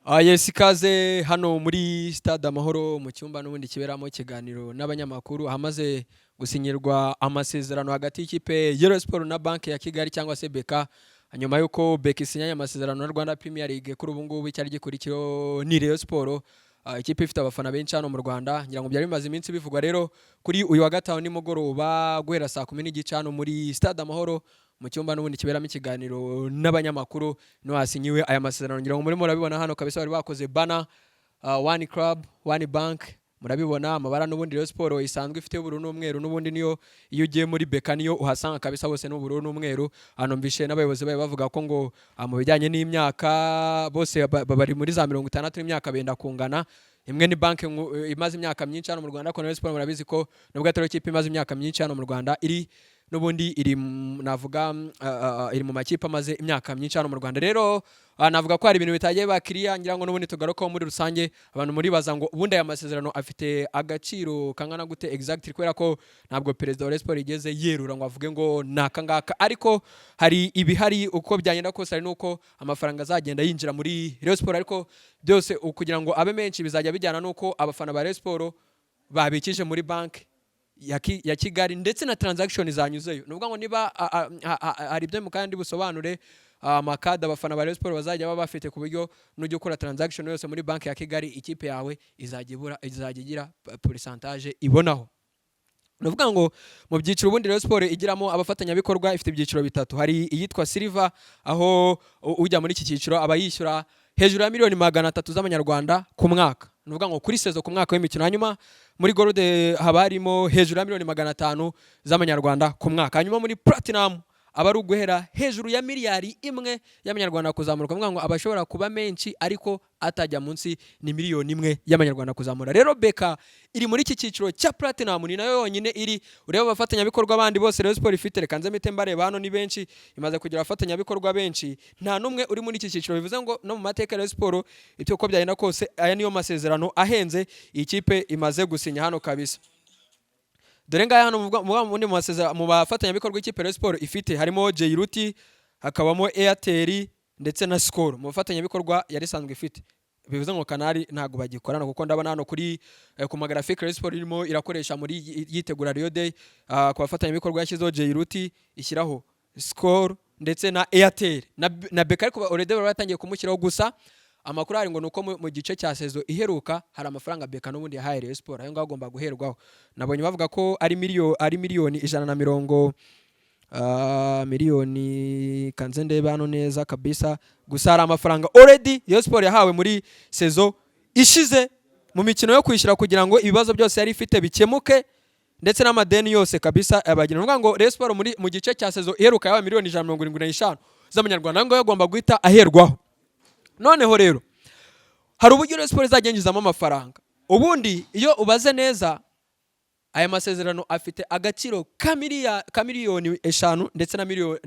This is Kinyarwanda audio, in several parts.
Yes, ikaze hano muri Stade Amahoro, mu cyumba n'ubundi kiberamo ikiganiro n'abanyamakuru, ahamaze gusinyirwa amasezerano hagati y'ikipe ya Rayon Sports na Banki ya Kigali cyangwa se BK. Nyuma y'uko BK isinyanye amasezerano na Rwanda Premier League, kuri ubu ngubu icyari gikurikiyeho ni Rayon Sports, ikipe ifite abafana benshi hano mu Rwanda. Ngira ngo byari bimaze iminsi bivugwa. Rero kuri uyu wa gatanu nimugoroba, guhera saa 10:30, hano muri Stade Amahoro, mu cyumba n'ubundi kiberamo ikiganiro n'abanyamakuru, niho hasinyiwe aya masezerano. Ngira ngo murimo murabibona hano kabisa, bari bakoze banner, one club, one bank. Murabibona amabara n'ubundi Rayon Sports isanzwe ifite, ubururu n'umweru. N'ubundi niyo iyo ugiye muri BK niyo uhasanga kabisa, bose n'ubururu n'umweru. Hano mvishe n'abayobozi bayo bavuga ko ngo mu bijyanye n'imyaka bose bari muri za 60, n'imyaka benda kungana. Imwe ni banki imaze imyaka myinshi hano mu Rwanda, ariko Rayon Sports murabizi ko nubwo atari ikipe imaze imyaka myinshi hano mu Rwanda, iri n'ubundi iri navuga iri mu makipe amaze imyaka myinshi hano mu Rwanda. Rero navuga ko hari ibintu bitagiye bakiriya, ngira ngo n'ubundi tugarukaho muri rusange. Abantu muribaza ngo ubundi aya masezerano afite agaciro kangana gute exactly, kubera ko ntabwo perezida wa Rayon Sports yigeze yerura ngo avuge ngo ni aka ngaka, ariko hari ibihari. Uko byagenda kose, hari nuko amafaranga azagenda yinjira muri Rayon Sports, ariko byose kugira ngo abe menshi bizajya bijyana nuko abafana ba Rayon Sports babikije muri banki ya Kigali ndetse na transaction zanyuzeyo. Ni ukuvuga ngo niba hari ibyo mu kandi busobanure, amakadi abafana ba Rayon Sports bazajya baba bafite, ku buryo nujya ukora transaction yose muri banki ya Kigali, ikipe yawe izajya ibura, izajya igira pourcentage ibonaho. Ni ukuvuga ngo mu byiciro ubundi Rayon Sports igiramo abafatanyabikorwa, ifite ibyiciro bitatu. Hari iyitwa Silver, aho ujya muri iki cyiciro aba yishyura hejuru ya miliyoni 300 z'amanyarwanda ku mwaka, ni ukuvuga ngo kuri saison, ku mwaka w'imikino. Hanyuma muri Gold haba harimo hejuru ya miliyoni 500 z'amanyarwanda ku mwaka. Hanyuma muri Platinum aba ari uguhera hejuru ya miliyari 1 y'amanyarwanda kuzamura, kuvuga ngo aba ashobora kuba menshi ariko atajya munsi ni miliyoni 1 y'amanyarwanda kuzamura. Rero BK iri muri iki cyiciro cya Platinum, ni nayo yonyine iri. Ureba abafatanyabikorwa bandi bose Rayon Sports ifite, reka nze mpite mbareba hano, ni benshi, imaze kugira abafatanyabikorwa benshi, nta n'umwe uri muri iki cyiciro. Bivuze ngo no mu mateka ya Rayon Sports, ibyo uko byagenda kose, aya niyo masezerano ahenze iyi kipe imaze gusinya hano kabisa. Dore ngaya hano mu masezerano, mu bafatanyabikorwa ikipe Rayon Sports ifite, harimo Jairuti, hakabamo Airtel ndetse na Skol mu bafatanyabikorwa yari isanzwe ifite. Bivuze ngo Canal ntabwo bagikorana, kuko ndabona hano kuri ku magraphique Rayon Sports irimo irakoresha muri yitegura Rayon Day, ku bafatanyabikorwa yashyizeho Jairuti, ishyiraho Skol ndetse na Airtel na BK, ariko already bari batangiye kumushyiraho. Gusa amakuru ari ngo ni uko mu gice cya saison iheruka hari amafaranga BK n'ubundi yahaye Rayon Sports, ayo ngayo agomba guherwaho. Nabonye bavuga ko ari miliyoni ijana na mirongo miliyoni, kanze ndebe hano neza kabisa. Gusa hari amafaranga already Rayon Sports yahawe muri saison ishize mu mikino yo kwishyura, kugira ngo ibibazo byose yari ifite bikemuke ndetse n'amadeni yose kabisa abagira. Ni ukuvuga ngo Rayon Sports mu gice cya saison iheruka yahawe miliyoni 175 z'amanyarwanda, ayo ngayo agomba guhita aherwaho. Noneho rero hari uburyo Rayon Sports izajya yinjizamo amafaranga. Ubundi iyo ubaze neza, aya masezerano afite agaciro ka miliyoni 5 ndetse na miliyoni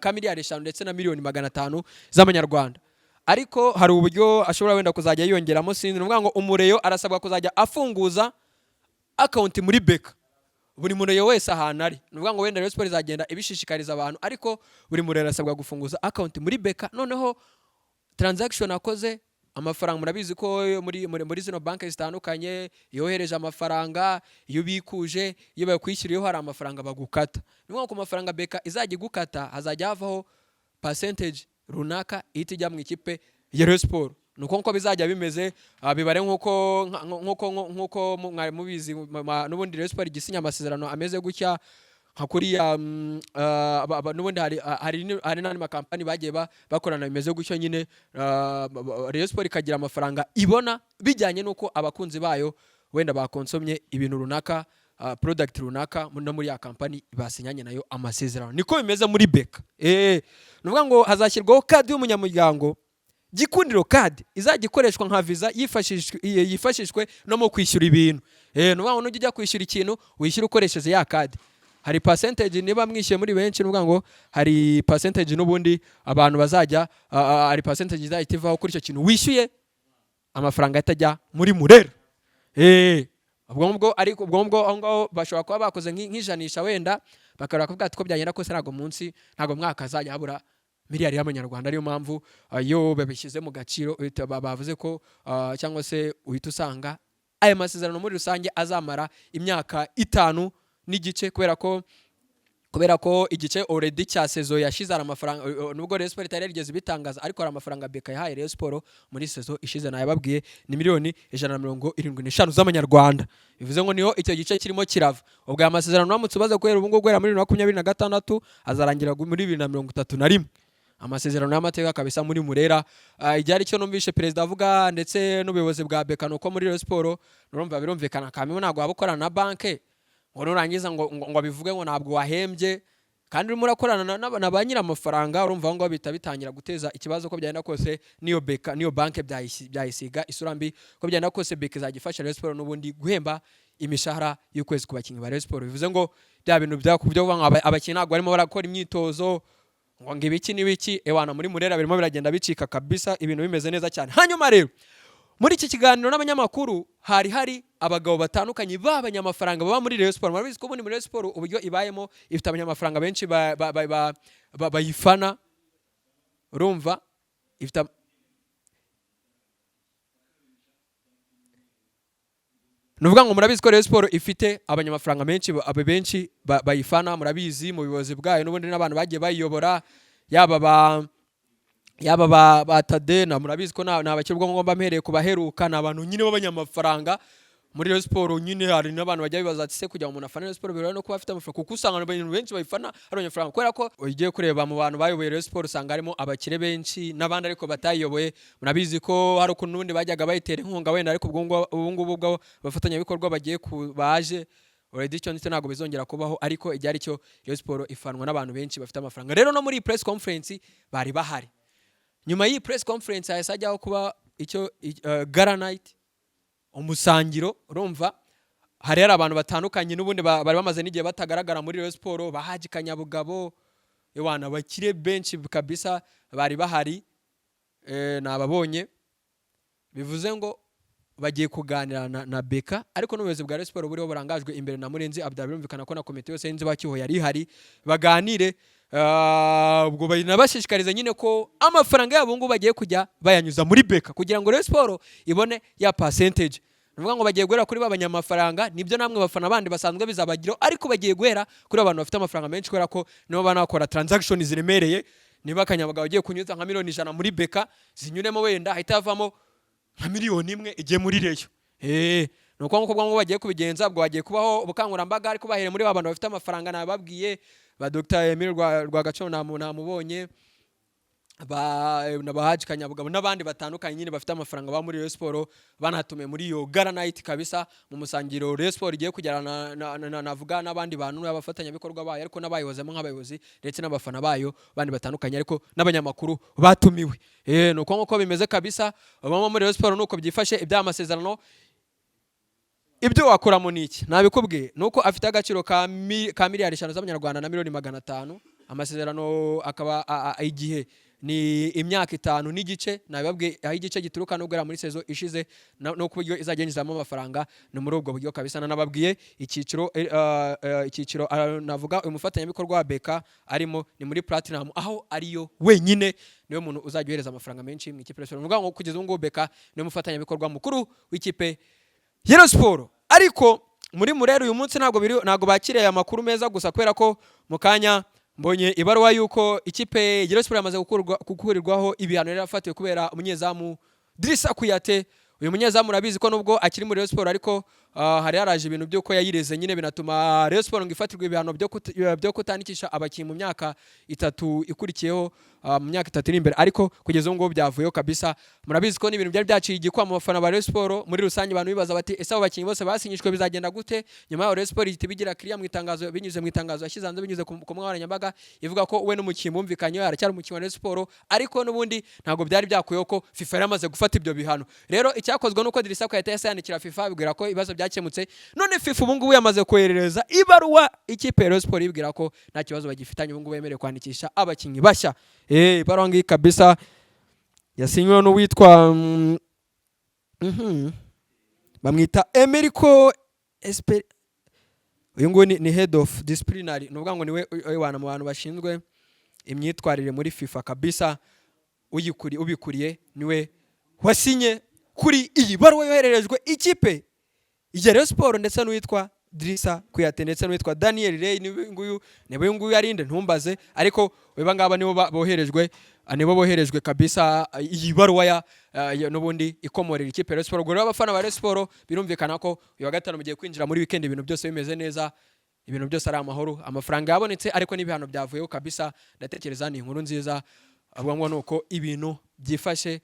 ka miliyari 5 ndetse na miliyoni 500 z'amanyarwanda, ariko hari uburyo ashobora wenda kuzajya yiyongeramo, sinzi. Ni ukuvuga ngo umureyo arasabwa kuzajya afunguza account muri BK, buri mureyo wese ahantu ari. Ni ukuvuga ngo wenda Rayon Sports izagenda ibishishikariza abantu, ariko buri mureyo arasabwa gufunguza account muri BK. Noneho transaction akoze, amafaranga, murabizi ko muri zino banki zitandukanye, iyo wohereje amafaranga, iyo ubikuje, iyo bakwishyuriyeho, hari amafaranga bagukata. Ni ukuvuga ngo ku mafaranga BK izajya igukata hazajya havaho percentage runaka ihita ijya mu ikipe ya Rayon Sports. Ni uko nkuko bizajya bimeze, bibare nkuko mwari mubizi, n'ubundi Rayon Sports igisinya amasezerano ameze gutya nka kuriya, n'ubundi hari n'andi makampani bagiye bakorana bimeze gutyo nyine, Rayon Sports ikagira amafaranga ibona bijyanye n'uko abakunzi bayo wenda bakonsomye ibintu runaka, product runaka, no muri ya kampani basinyanye nayo amasezerano. Niko bimeze muri BK. Ni ukuvuga ngo hazashyirwaho kadi y'umunyamuryango, Gikundiro Card, izajya ikoreshwa nka Visa, yifashishwe no mu kwishyura ibintu. Ni ukuvuga ngo nujya ujya kwishyura ikintu, wishyura ukoresheje ya kadi, hari percentage. Niba mwishyuye muri benshi, ni ukuvuga ngo hari percentage n'ubundi abantu bazajya, hari percentage izahita ivaho kuri icyo kintu wishyuye, amafaranga ahita ajya muri Murera. Ubwo ngubwo, ariko ubwo ngubwo aho ngaho bashobora kuba bakoze nk'ijanisha wenda, bakabura kuvuga ati ko byagenda kose ntabwo munsi, ntabwo mwaka hazajya habura Miliyari y'amanyarwanda. Ariyo mpamvu iyo babishyize mu gaciro bavuze ko cyangwa se uhita usanga aya masezerano muri rusange azamara imyaka 5 n'igice, kubera ko igice already cya saison yashize hari amafaranga, nubwo Rayon Sport itari yarigeze ibitangaza, ariko hari amafaranga BK yahaye Rayon Sport muri saison ishize. Nayababwiye, ni miliyoni 175 z'amanyarwanda. Bivuze ngo niho icyo gice kirimo kirava. Ubwo aya masezerano uramutse ubaze guhera ubu ngubu, guhera muri 2026, azarangira muri 2031. Amasezerano y'amateka kabisa muri Murera. Igihe cyo numvishe perezida avuga ndetse n'ubuyobozi bwa BK, nuko muri Rayon Sport nurumva birumvikana kamwe, ntabwo waba ukorana na banke ngo nurangiza ngo abivuge ngo ntabwo wahembye kandi urimo urakorana na ba nyir'amafaranga. Urumva aho ngaho bihita bitangira guteza ikibazo. Ko byagenda kose niyo BK, niyo banke byayisiga isura mbi. Ko byagenda kose BK izajya ifasha Rayon Sport n'ubundi guhemba imishahara y'ukwezi ku bakinnyi ba Rayon Sport. Bivuze ngo bya bintu bya byo kuvuga ngo abakinnyi ntabwo barimo barakora imyitozo, ngo ibiki n'ibiki, ewana muri Murera birimo biragenda bicika kabisa, ibintu bimeze neza cyane. Hanyuma rero muri iki kiganiro n'abanyamakuru hari abagabo batandukanye b'abanyamafaranga baba muri Rayon Sport. Murabizi ko ubundi muri Rayon Sport uburyo ibayemo ifite abanyamafaranga benshi bayifana. Urumva ifite ni ukuvuga ngo murabizi ko Rayon Sport ifite abanyamafaranga menshi benshi bayifana. Murabizi mu buyobozi bwayo n'ubundi n'abantu bagiye bayiyobora, yaba ba Tade na murabizi ko nta bakiri, ubwo ngomba mpereye ku baheruka, ni abantu nyine b'abanyamafaranga muri Rayon Sport. Nyine hari n'abantu bajya bibaza ati: "Se kugira ngo umuntu afane Rayon Sport birora no kuba afite amafaranga?" Kuko usanga abantu benshi bayifana ari abanyamafaranga, kubera ko ugiye kureba mu bantu bayoboye Rayon Sport usanga harimo abakire benshi n'abandi ariko batayiyoboye. Murabizi ko hari ukuntu n'ubundi bajyaga bayitera inkunga wenda, ariko ubu ngubu bwo abafatanyabikorwa bagiye ku baje already, icyo ndetse ntabwo bizongera kubaho. Ariko igihe ari cyo Rayon Sport ifanwa n'abantu benshi bafite amafaranga. Rero no muri iyi press conference bari bahari. Nyuma y'iyi press conference hahise hajyaho kuba icyo gala night, umusangiro. Urumva hari abantu batandukanye n'ubundi bari bamaze n'igihe batagaragara muri Rayon Sport, ba Haji Kanyabugabo, ewana abakire benshi kabisa bari bahari, nababonye. Bivuze ngo bagiye kuganira na BK, ariko n'ubuyobozi bwa Rayon Sport buriho burangajwe imbere na Murenzi Abdallah. Birumvikana ko na komite yose y'inzibacyuho yari ihari, baganire. Ubwo banabashishikariza nyine ko amafaranga yabo ngubu bagiye kujya bayanyuza muri BK kugira ngo Rayon Sport ibone ya percentage. Ni ukuvuga ngo bagiye guhera kuri ba banyamafaranga. Nibyo, namwe bafana bandi basanzwe bizabagiraho, ariko bagiye guhera kuri abantu bafite amafaranga menshi, kubera ko nibo banakora transaction ziremereye. Niba Akanyabugabo agiye kunyuza nka miliyoni 100 muri BK, zinyuremo wenda hahita havamo nka miliyoni 1 igiye muri Rayon. Ni uko nguko ngo bagiye kubigenza. Ubwo bagiye kubaho ubukangurambaga, ariko bahereye muri ba bantu bafite amafaranga nababwiye, ba Dr Emile Rwagacondo namubonye, ba na ba Haji Kanyabugabo n'abandi batandukanye nyine bafite amafaranga ba muri Rayon Sport, banatumiye muri iyo gala night kabisa, mu musangiro Rayon Sport igiye kugirana navuga n'abandi bantu n'abafatanyabikorwa bayo, ariko n'abayihozemo nk'abayobozi ndetse n'abafana bayo bandi batandukanye, ariko n'abanyamakuru batumiwe. Ni uko nguko bimeze kabisa. Bamwe muri Rayon Sport nuko byifashe. Iby'aya masezerano, ibyo wakuramo ni iki? Nabikubwiye, ni uko afite agaciro ka miliyari 5 z'amanyarwanda na miliyoni 500. Amasezerano akaba igihe ni imyaka 5 n'igice. Nabibabwiye aho igice gituruka no guhera muri saison ishize no ku buryo izajya yinjizamo amafaranga. Ni muri ubwo buryo kabisa. Nanababwiye icyiciro, navuga uyu mufatanyabikorwa wa BK arimo ni muri Platinum, aho ariyo wenyine, niwe muntu uzajya uhereza amafaranga menshi mu ikipe ya Rayon Sport. Ni ukuvuga ngo kugeza ubu ngubu BK niwe mufatanyabikorwa mukuru w'ikipe ya Rayon Sport. Ariko muri Murera uyu munsi ntabwo bakiriye amakuru meza gusa, kubera ko mu kanya mbonye ibaruwa y'uko ikipe ya Rayon Sport yamaze gukurirwaho ibihano yari yafatiwe kubera umunyezamu Drissa Kouyaté. Uyu munyezamu urabizi ko nubwo akiri muri Rayon Sport, ariko hari haraje ibintu by'uko yayireze nyine, binatuma Rayon Sport ngo ifatirwe ibihano byo kutandikisha abakinnyi mu myaka 3 ikurikiyeho, mu myaka 3 iri imbere. Ariko kugeza ubu ngubu byavuyeho kabisa. Murabizi ko n'ibintu byari byaciye igikuba mu bafana ba Rayon Sport muri rusange, abantu bibaza bati: "Ese abo bakinnyi bose basinyishwe bizagenda gute?" Nyuma yaho Rayon Sport ihita ibigira clear mu itangazo, binyuze mu itangazo yashyize hanze, binyuze ku mbuga nkoranyambaga, ivuga ko we n'umukinnyi bumvikanye, aracyari umukinnyi wa Rayon Sport. Ariko n'ubundi ntabwo byari byakuyeho ko FIFA yari yamaze gufata ibyo bihano. Rero icyakozwe nuko Drissa Kouyaté yahise yandikira FIFA, abibwira ko ibibazo byakemutse. None FIFA ubu ngubu yamaze koherereza ibaruwa ikipe ya Rayon Sport ibwira ko nta kibazo bagifitanye, ubu ngubu bemerewe kwandikisha abakinnyi bashya. Ibaruwa ngiyi kabisa yasinywe n'uwitwa bamwita Emerico Esper. Uyu nguyu ni head of disciplinary, ni ukuvuga ngo niwe wana mu bantu bashinzwe imyitwarire muri FIFA kabisa. Uyikuri ubikuriye niwe wasinye kuri iyi baruwa yohererejwe ikipe ya Rayon Sport, ndetse n'uwitwa Drissa Kouyaté, ndetse n'uwitwa Daniel Rey. Niba nguyu, niba uyu nguyu arinde ntumbaze, ariko aba ngaba nibo boherejwe, nibo boherejwe kabisa iyi baruwa ya n'ubundi ikomorera ikipe ya Rayon Sport. Ubwo rero abafana ba Rayon Sport, birumvikana ko uyu wa gatanu mugiye kwinjira muri weekend ibintu byose bimeze neza, ibintu byose ari amahoro. Amafaranga yabonetse, ariko n'ibihano byavuyeho kabisa. Ndatekereza ni inkuru nziza. Ubwo ngo nuko ibintu byifashe.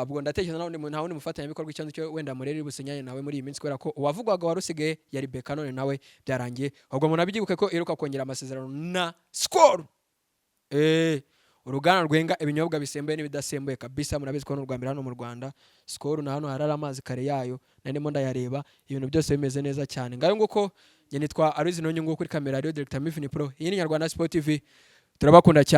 Ubwo ndatekereza nta wundi mufatanyabikorwa icyo cyo wenda mureri businyanye nawe muri iyi minsi, kubera ko uwavugwaga wari usigaye yari BK, none nawe byarangiye. Ubwo munabyibuke ko iheruka kongera amasezerano na Skol, uruganda rwenga ibinyobwa bisembuye n'ibidasembuye kabisa. Murabizi ko ni urwa mbere hano mu Rwanda, Skol. Na hano hari amazi kare yayo narimo ndayareba, ibintu byose bimeze neza cyane. Ngayo nguko, njye nitwa Aloys Nonyungu, kuri kamera ariyo Director Mifini Pro. Iyi ni Nyarwanda Sport TV, turabakunda cyane.